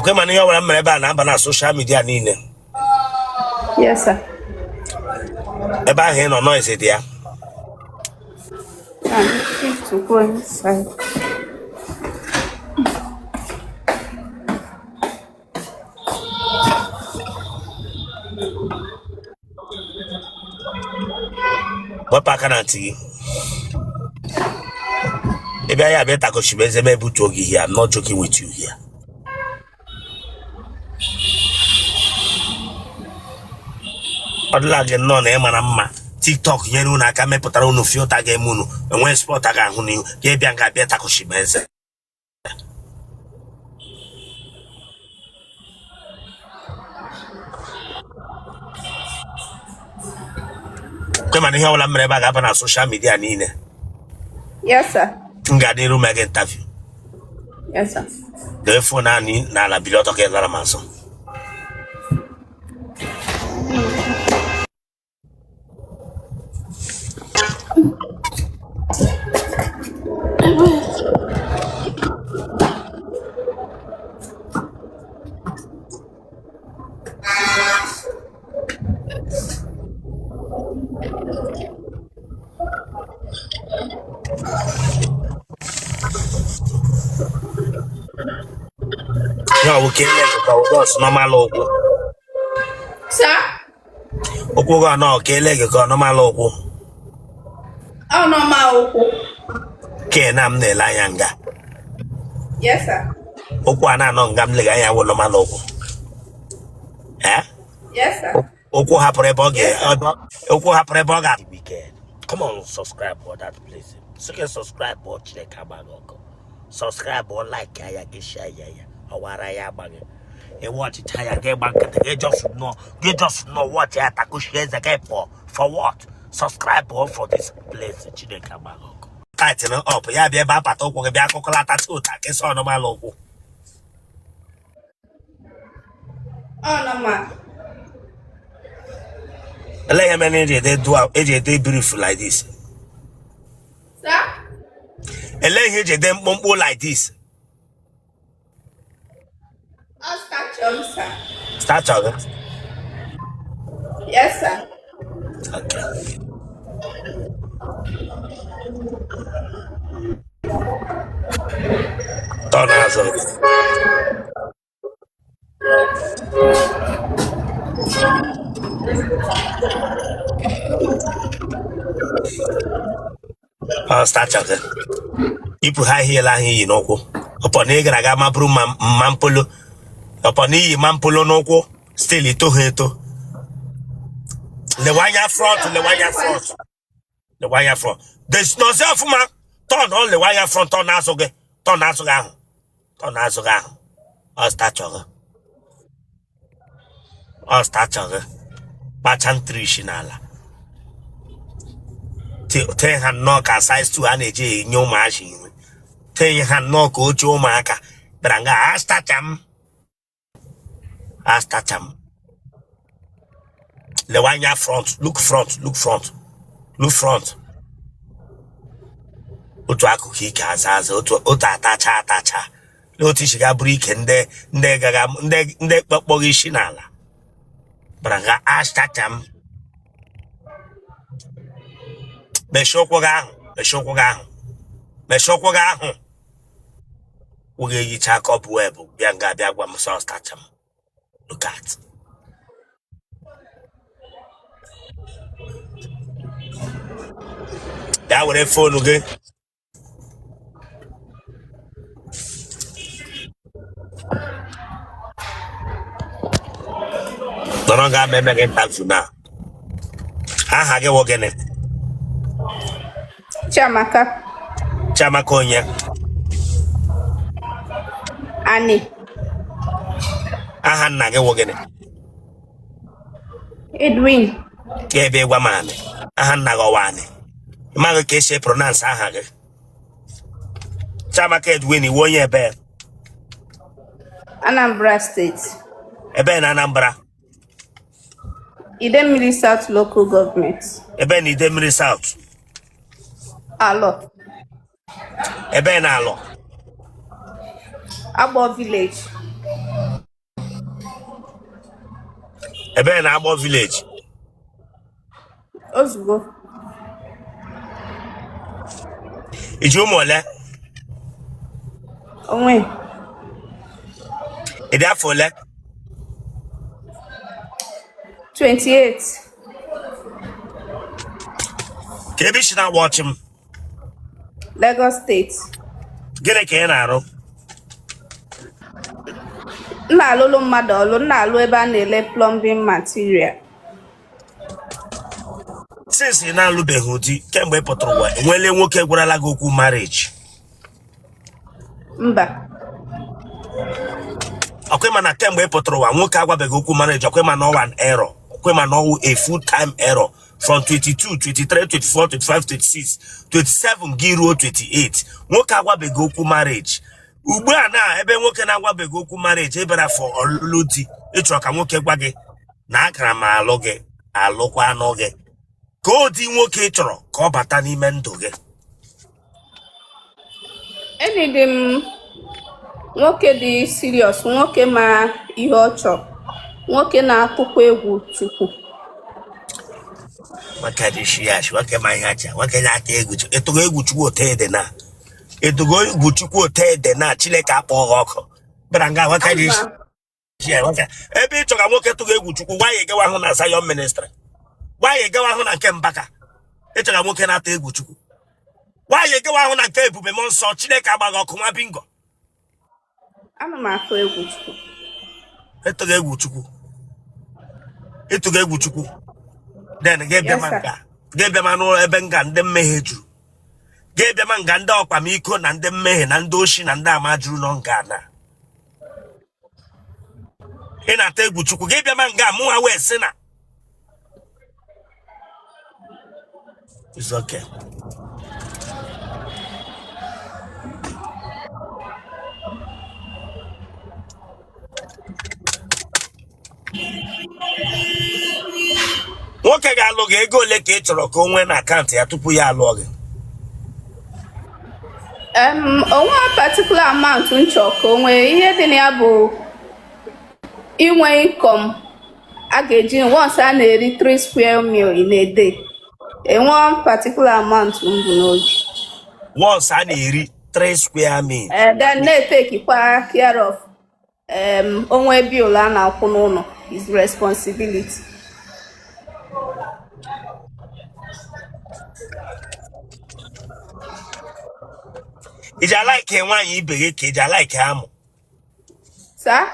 Ọkwa ịma na ihe ọbụla m mere ebe a na-aba na social media niile. Yes, sir. Ebe ahụ ị nọ, noise dị ya. I'm free to go inside. Wepụ aka na ntị gị. Ị bịa ya bịa takochibe eze m ebutuo gị here. I'm not joking with you here. Ọ dịla gị nnọọ na ị mara mma. TikTok nyere unu aka mepụtara unu filter ga-eme unu enwee spot a ga-ahụ n'ihu ga ịbịa nga bịa takochibe eze. Kwe mana ihe ọbụla m mere ebe a ga-aba na social media niile. Yes, sir. M ga-adị iru mee gị interview. Yes, sir. Dee phone ahụ n'ala, bili ọtọ ka ị lara m azụ. Ihe ọ bụ ka ele ka ọ bụ normal ụkwụ. Sir? Ụkwụ gị ọ nọ ka ele gị ka ọ normal ụkwụ? Ọ normal ụkwụ. Ke na m na-ele anya nga. Yes, sir. Ụkwụ a na-anọ nga m lega anya wụ normal ụkwụ. Eh? Yes, sir. Ụkwụ hapụrụ ebe ọ ga Yes, sir. ụkwụ hapụrụ ebe ọ ga wicked. Come on, subscribe for that place. Sị subscribe ọ Chineke agba gị ọkụ. Subscribe ọ, like ya, gị share ya, ya ọwara ya agba gị. Ị watchịcha ya, gị gba nkịtị, gị just nọ, gị just nọ watch ya, takushi eze gị pụọ. For what? Subscribe ọ for this place. Chineke agba gị ọkụ. Tighten up ya bịa ebe apata ụkwụ gị bịa akụkọlata ụta ka ịsọ normal ụkwụ. Ọ normal. Ele ihe mere eji ede dua eji ede brief like this? Sir? Ele ihe eji ede mkpụmkpụ like this? Ọ stature m, sir. Stature gị? Yes, sir. Okay. Tọ n'azụ. Ọ stature gị. Yipụ high heel ahụ i yi n'ụkwụ. Ọpọ na ị gara aga maburu ma mpolo. Ọpọ na iyi ma mpolo n'ụkwụ, still ito ha eto. Lewe anya front, lewe anya front. Lewe anya front. Nọzi ọfụma. Turn ọ lewe anya front, turn azụ gị. Turn azụ gị ahụ. Turn azụ gị ahụ. Ọ stature gị. Ọ stature gị. Kpacha ntirishi n'ala. Tee ha nnọọ ka size 2 a na-eji enye ụmụazị nri. Tee ha nnọọ ka oche ụmụaka. Bịara nga a stature m. A stature m. Lewe anya front, look front, look front, look front. Otu akụkụ ike aza aza, otu otu atacha atacha. Lee otu isi ga bụrụ ike ndị ndị gaga ndị ndị kpọkpọghị isi n'ala. Bịara nga a stature m. Mechie ụkwụ gị ahụ, mechie ụkwụ gị ahụ, mechie ụkwụ gị ahụ. Ụkwụ gị eyicha cobweb bịa nga bịa gwa m sọ stature m. Look at. Bịa were phone gị. Nọrọ nga ma eme gị interview na. Aha gị wụ gịnị? Chiamaka. Chiamaka onye? Ani. Aha nna gị wụ gịnị? Edwin. Ka ebe ịgwa m anị. Aha nna gị ọwa anị. Ị maghị ka esi pronounce aha gị. Chiamaka Edwin, ị wụ onye ebe? Anambra State. Ebe na Anambra? Idemili South Local Government. Ebe na Idemili South? Alọ. Ebe na Alọ? Agbor Village. Ebee na Agbọ village? Ozugbo. I ji ụmụ ole? Onwe. Ị dị afọ ole? 28. Kee ebe i si na-awatch m? Lagos State. Gịnị ka ị na-arụ? M na-alụlụ mmadụ ọlụ, m na-alụ ebe a na-ele plumbing material. Since ị na-alụbeghị di kemgbe ị pụtara ụwa, enweela nwoke gwarala gị okwu marriage? Mba. Ọkwa ị ma na kemgbe ị pụtara ụwa nwoke agwabeghị okwu marriage, ọkwa ị ma na ọ wụ an error, ọkwa ị ma na ọ wụ a full time error from 22, 23, 24, 25, 26, 27 gị ruo 28 nwoke agwabeghị okwu marriage. Ugbu a na ebe nwoke na-agwabeghị okwu marriage, ị bịara for ọlụlụ di, ị chọrọ ka nwoke gwa gị na akara m alụ gị alụkwa anụ gị, kee ụdị nwoke ị chọrọ ka ọ bata n'ime ndụ gị? Eneed m nwoke dị serious, nwoke ma ihe ọ chọrọ, nwoke na-atụkwa egwu Chukwu. Nwoke dị serious, nwoke ma ihe acha, nwoke na-atụ egwu Chukwu. Ị tụgo egwu Chukwu otu ị dị na? Ị tụgo egwu Chukwu otu ị dị na? Chineke akpọọ gị ọkụ bịara nga nwoke dị nwoke ebe ị chọga nwoke tụgo egwu Chukwu, why ị gawa hụ na Zion ministry? Why ị gawa hụ na nke Mbaka? Ị chọga nwoke na-atụ egwu Chukwu, why ị gawa hụ na nke Ebube Mmụọ Nsọ? Chineke agba gị ọkụ nwa bingo. Ana m atụ egwu Chukwu. Ị tụga egwu Chukwu, ị tụga egwu Chukwu, then gị bịa ma nga, gị bịa ma n'ụlọ ebe nga ndị mmehie juru, gị bịa ma nga ndị ọkwamiko na ndị mmehie na ndị oshi na ndị ama juru nọ nga na ị na-atụ egwu Chukwu, gị bịa ma nga mụnwa wee sị na it's okay. Nwoke ga-alụ gị, ego ole ka ị chọrọ ka o nwee na akaụntụ ya tupu ya alụọ gị? O nwe particular amount m chọrọ ka o nwee. Ihe dị na ya bụ inwe income a ga-eji once a na-eri 3 square meal in a day. Enwe particular amount m bu n'obi. Once a na-eri 3 square meal. Then na-etakekwa care of o nwe bill a na-akwụ n'ụlọ, his responsibility. Ị ji alike nwaanyị ibe gị ka ị ji alike amụ? Sir?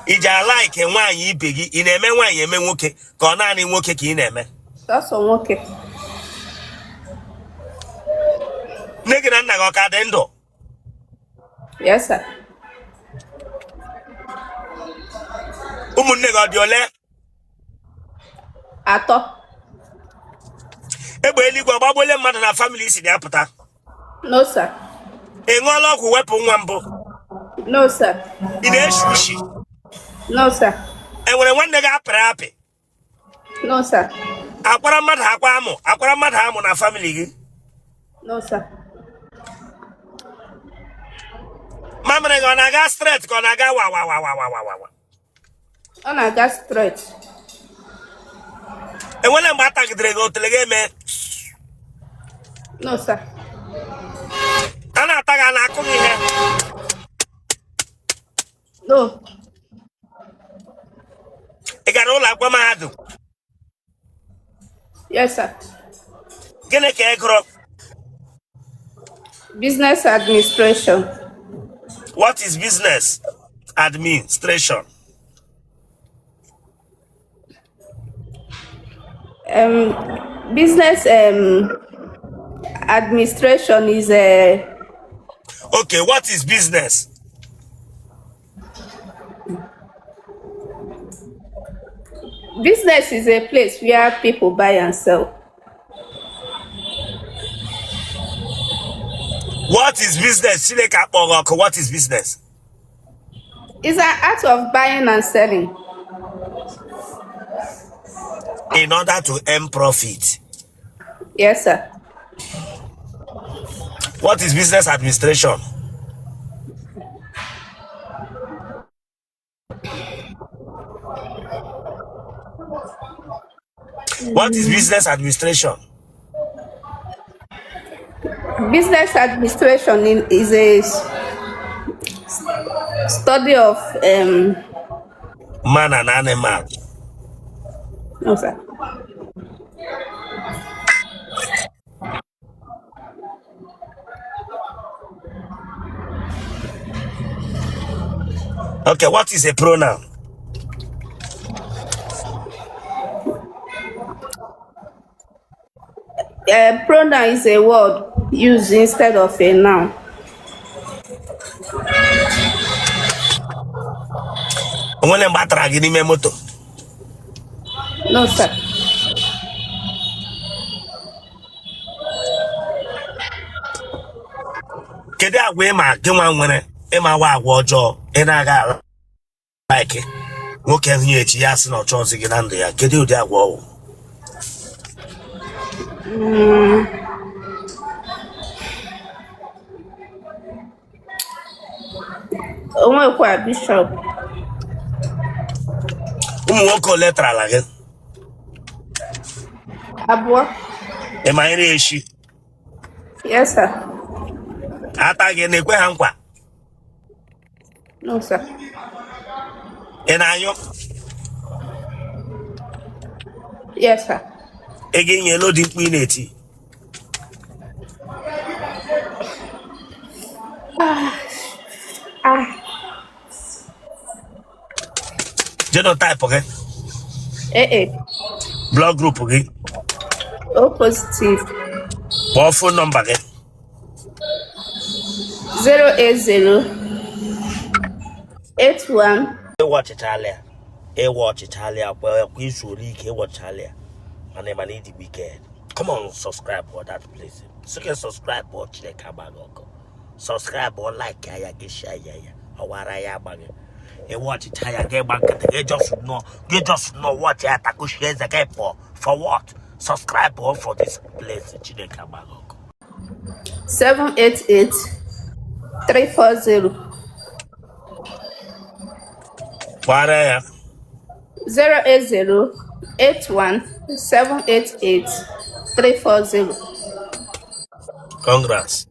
Ị ji alike nwaanyị ibe gị, ị na-eme nwaanyị eme nwoke ka ọ naanị nwoke ka ị na-eme? Sọsọ nwoke. Nne gị na nna gị ọ ka dị ndụ? Yes, sir. Ụmụnne gị ọ dị ole? Atọ. Egbe eluigwe agbagbuole mmadụ na family i si na ya pụta? No, sir. Ị ṅụọla ọgwụ wepụ nwa mbụ? No, sir. Ị na-eshi ushi? No, sir. Enwere nwanne gị apịrị apị? No, sir. Akwara mmadụ akwa amụ, akwara mmadụ amụ na family gị? No, sir. Mamịrị gị ọ na-aga straight ka ọ na-aga wa wa wa wa wa wa wa? Ọ na-aga straight. Enwere mgbe a tagidere gị otele gị eme? No, sir. A na-ata gị, a na-akụ gị ihe? No. Ị gara ụlọ akwụkwọ mahadum? Yes, sir. Gịnị ka ị gụrụ? Business administration. What is business administration? Business administration is a Okay, what is business? Business is a place where people buy and sell. What is business? Chineke akpọghị ọkụ. What is business? It's an art of buying and selling. In order to earn profit. Yes, sir. What is business administration? What is business administration? Business administration is a study of Man and animal. No, sir. Okay, what is a pronoun? Pronoun is a word used instead of a noun. O nwere mgbe a tara gị n'ime moto? No, sir. Kedu agwa ị ma gị nwa nwere ị ma wụ agwa ọjọọ ị na-aga ala like nwoke hụ ya echi ya sị na ọ chọọzi gị na ndụ ya kedu ụdị agwa ọ wụ? O nwekwa, Bishop. Ụmụ nwoke ole tarala gị? Abụọ. Ị ma nri eshi? Yes, sir. Ata gị na-ekwe ha nkwa? No, sir. Ị na-anyụ? Yes, sir. Ị ga-enye elu dị mkpu ị na-eti? Ah. Genotype gị? AA. Blood group gị? O positive. Kpọọ phone number gị. 080 81. Ịwa ọchịchalị ya, ịwa ọchịchalị ya kwa kwa izu ole ike ịwọchalị ya mana ịma na ịdị wicked. Come on, subscribe for that place. Sị gị subscribe ọ Chineke agba gị ọkụ. Subscribe ọ like ya gị share ya ya ọwara ya agba gị. Ịwa ọchịcha ya gị gba nkịtị gị just nọ gị just nọ watch ya takushie eze gị pụọ for what? Subscribe ọ for this place. Chineke agba gị ọkụ. 788 340. Gbara ya. 080 81 788 340. Congrats.